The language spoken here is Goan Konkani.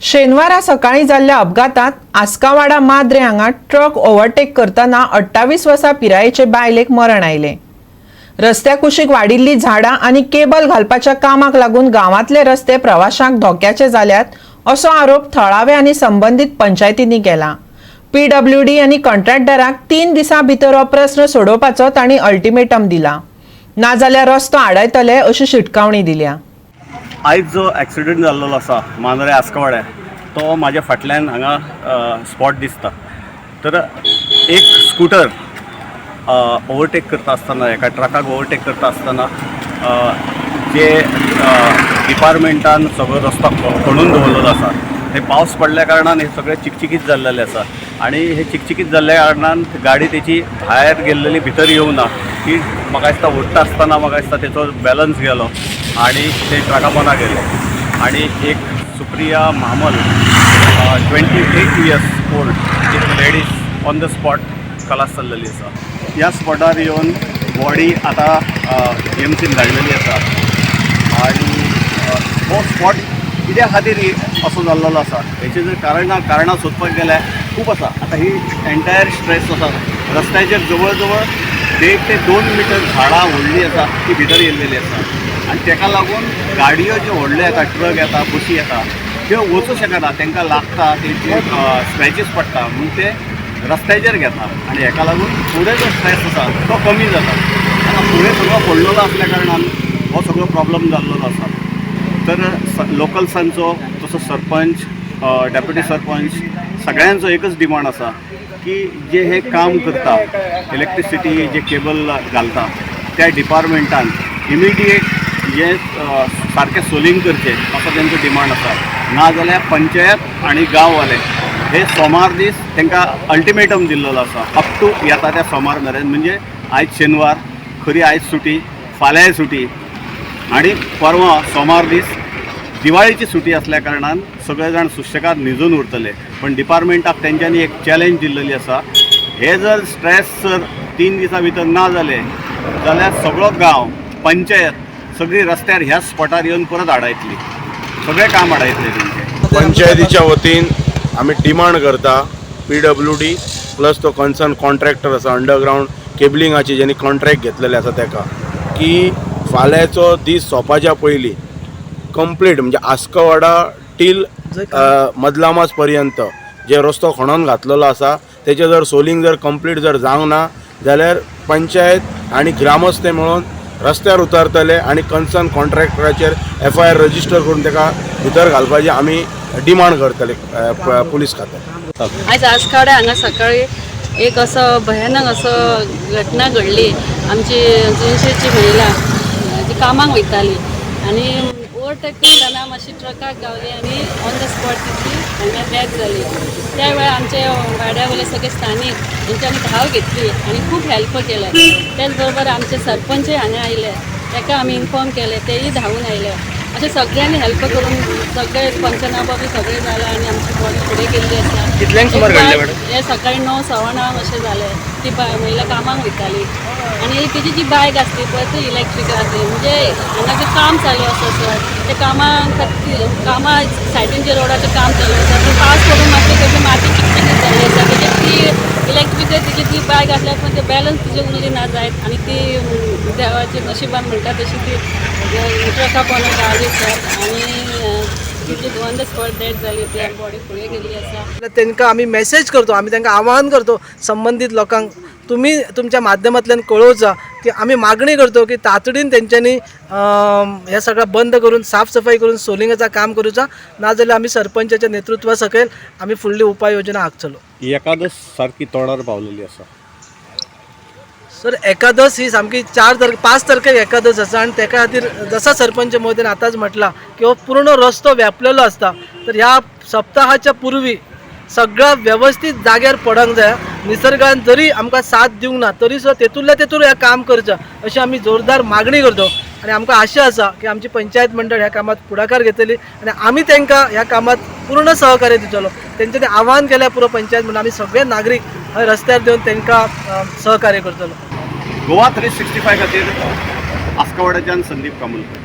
शेनवारा सकाळी जाल्ल्या अपघातात आस्कावाडा माद्रे हांगा ट्रक ओव्हरटेक करतना 28 वर्सां पिरायेचे बायलेक मरण आयलें. रस्त्या कुशीक वाडिल्ली झाडां आनी केबल घालपाच्या कामाक लागून गांवांतले रस्ते प्रवाशांक धोक्याचे जाल्यात, असो आरोप थळावे आनी संबंदीत पंचायतींनी केला. पीडब्ल्यूडी आनी कॉन्ट्रॅक्टराक 3 दिसां भितर हो प्रस्न सोडोवपाचो तांणी अल्टिमेटम दिला. नाजाल्यार रस्तो आडायतले अशी शिटकावणी दिल्या. आयज जो एक्सिडंट जाल्लो आसा मांद्रे आस्कवाड्यार, तो म्हाज्या फाटल्यान हांगा स्पॉट दिसता. तर एक स्कुटर ओवरटेक करता आसतना, एका ट्रकाक ओवरटेक करता आसतना, जे डिपार्टमेंटान सगळो रस्तो खणून दवरलेलो आसा, हे पावस पडल्या कारणान हे सगळें चिकचिकीत जाल्लेलें आसा आनी हे चिकचिकीत जाल्ल्या कारणान गाडी तेची भायर गेल्लेली भितर येवना. ती म्हाका दिसता ओडटा आसतना म्हाका दिसता तेचो बॅलन्स गेलो आनी ते ट्रका पोंदा गेले आणि एक सुप्रिया म्हामल, 28 इयर्स ओल्ड एक लेडीज ऑन the spot खलास जाल्लेली आसा. ह्या स्पॉटार येवन बॉडी आतां जीएमसीन धाडलेली आसा आणि हो स्पॉट कित्या खातीर असो जाल्लेलो आसा, हेचे जर कारणां सोदपाक गेल्यार खूब आसा. आतां ही एंटायर स्ट्रेस आसा रस्त्याचेर, जवळ जवळ 1.5 ते 2 मिटर झाडां व्हडलीं आसा ती भितर येयल्लेली आसा आनी तेका लागून गाडयो ज्यो व्हडल्यो येता, ट्रक येता, बशी येता, त्यो वचूं शकना. तांकां लागता, तेंचे स्क्रॅचीस पडटा म्हूण ते रस्त्याचेर घेता आनी हेका लागून फुडें जो स्ट्रेस आसा तो कमी जाता. आतां फुडें सगळो पडलेलो आसल्या कारणान हो सगळो प्रॉब्लम जाल्लेलो आसा. तर लोकल्सांचो, तसो सरपंच, डेप्युटी सरपंच, सगळ्यांचो एकच डिमांड आसा की जे हे काम करता, इलेक्ट्रिसिटी जे केबल घालता, त्या डिपार्टमेंटान इमिडिएट हे सारकें सोलिंग करचें असो तेंचो डिमांड आसा. ना जाल्यार पंचायत आनी गांववाले हे सोमार दीस तांकां अल्टिमेटम दिल्लेलो आसा, अप टू येता त्या सोमार मेरेन. म्हणजे आयज शेनवार खरी, आयज सुटी, फाल्यांय सुटी आणि परवा सोमार दीस दिवाळीची सुटी असल्या कारणान सगळे जाण सुशेगाद न्हिजून उरतले. पण डिपार्टमेंटाक तेंच्यांनी एक चॅलेंज दिल्लेली आसा, हे जर स्ट्रेस जर 3 दिसां भितर ना जाले जाल्यार सगळो गांव, पंचायत सगळी रस्त्यार ह्याच स्पॉटार येवन परत आडायतली, सगळें काम आडायतले तेंचें. पंचायतीच्या वतीन आमी डिमांड करता, पीडब्ल्यूडी प्लस तो कन्सर्न कॉन्ट्रॅक्टर आसा अंडरग्रावंड केबलिंगाची, जेणी कॉन्ट्रॅक्ट घेतलेले आसा, तेका की फाल्यांचो दीस सोंपाच्या पयलीं कंप्लीट, म्हणजे आस्कवाडा टील मदलामास पर्यंत जे रस्तो खणोन घातलेलो आसा, तेचे जर सोलिंग जर कंप्लीट जर जावंक ना जाल्यार पंचायत आनी ग्रामस्थ मेळून रस्त्यार उतरतले आनी कन्सर्न कॉन्ट्रॅक्टराचेर एफआयआर रजिस्टर करून तेका भितर घालपाची आमी डिमांड करतले पुलीस खात्याक. आयज आसकाडे हांगा सकाळी एक असो भयानक असो घटना घडली. आमची जुनशेची महिला जी कामाक वयताली आनी ओवरटेक करतना मातशी ट्रकाक गावली आनी ऑन the spot तिची हांगा डेथ जाली. त्या वेळार आमचे वाड्या वयले सगळे स्थानीक तेंच्यांनी धाव घेतली आनी खूब हेल्प केले. त्याच बरोबर आमचे सरपंचय हांगा आयले, ताका आमी इन्फॉर्म केलें, तेय धांवून आयले. अशें सगळ्यांनी हेल्प करून सगळे पंचनामा बी सगळें जालां आनी आमची बॉडी फुडें गेल्ली आसा. कितल्यांक सुमार घडलें मॅडम? हे सकाळी 9, 9:15 अशें जालें. ती महिला कामाक वयताली आनी तिची जी बायक आसली पळय, ती इलेक्ट्रीक आसली. म्हणजे हांगा जें काम चालू आसा सर, ते कामा खातीर, कामा सायडीन जे रोडाचें काम चालू आसा, ते पावस पडून मातशें तेजी माती चिकचिकीत जाल्ली आसा. तेजेर ती इलेक्ट्रीक तिची ती बायक आसल्यार पण ते बॅलन्स तिजे उरली ना जायत आनी ती देवाची नशिबान म्हणटा तशी ती ट्रका पोंदा गावली सर आनी तिची ऑन the spot death जाली. ती बॉडी फुडें गेल्ली आसा. तांकां आमी मेसेज करतो, आमी तांकां आवाहन करतो संबंदीत लोकांक, तुमी तुमच्या माध्यमांतल्यान कळोवचा की आमी मागणी करतो की तातडीन तेंच्यांनी हें सगळें बंद करून, साफ सफाई करून सोलिंगाचा काम करूचा. नाजाल्यार आमी सरपंचाच्या नेतृत्वा सकयल आमी फुडली उपाय योजना आंखतलो. एकादस सारकी तोंडार पावलेली आसा. सर, एकादस ही सामकी 4 तारखे, 5 तारखेक एकादस आसा आनी तेका खातीर जसा सरपंच महोदयान आतांच म्हटलां की हो पूर्ण रस्तो व्यापलेलो आसता, तर ह्या सप्ताहाच्या पुर्वी सगळ्या व्यवस्थीत जाग्यार पडोंक जाय. निसर्गान जरी आमकां साथ दिवंक ना तरी सुद्दां तेतूंतल्या तेतूर हें काम करचें अशी आमी जोरदार मागणी करतो. आनी आमकां आशा आसा की आमची पंचायत मंडळ ह्या कामात फुडाकार घेतली आनी आमी तांकां ह्या कामात पूर्ण सहकार्य दितलो. तेंच्यांनी आवाहन केल्यार पुरो पंचायत म्हणून आमी सगळे नागरीक हय रस्त्यार देवन तांकां सहकार्य करतलो. गोवा 365 खातीर आस्कावाड्याच्यान संदीप कामुलकर.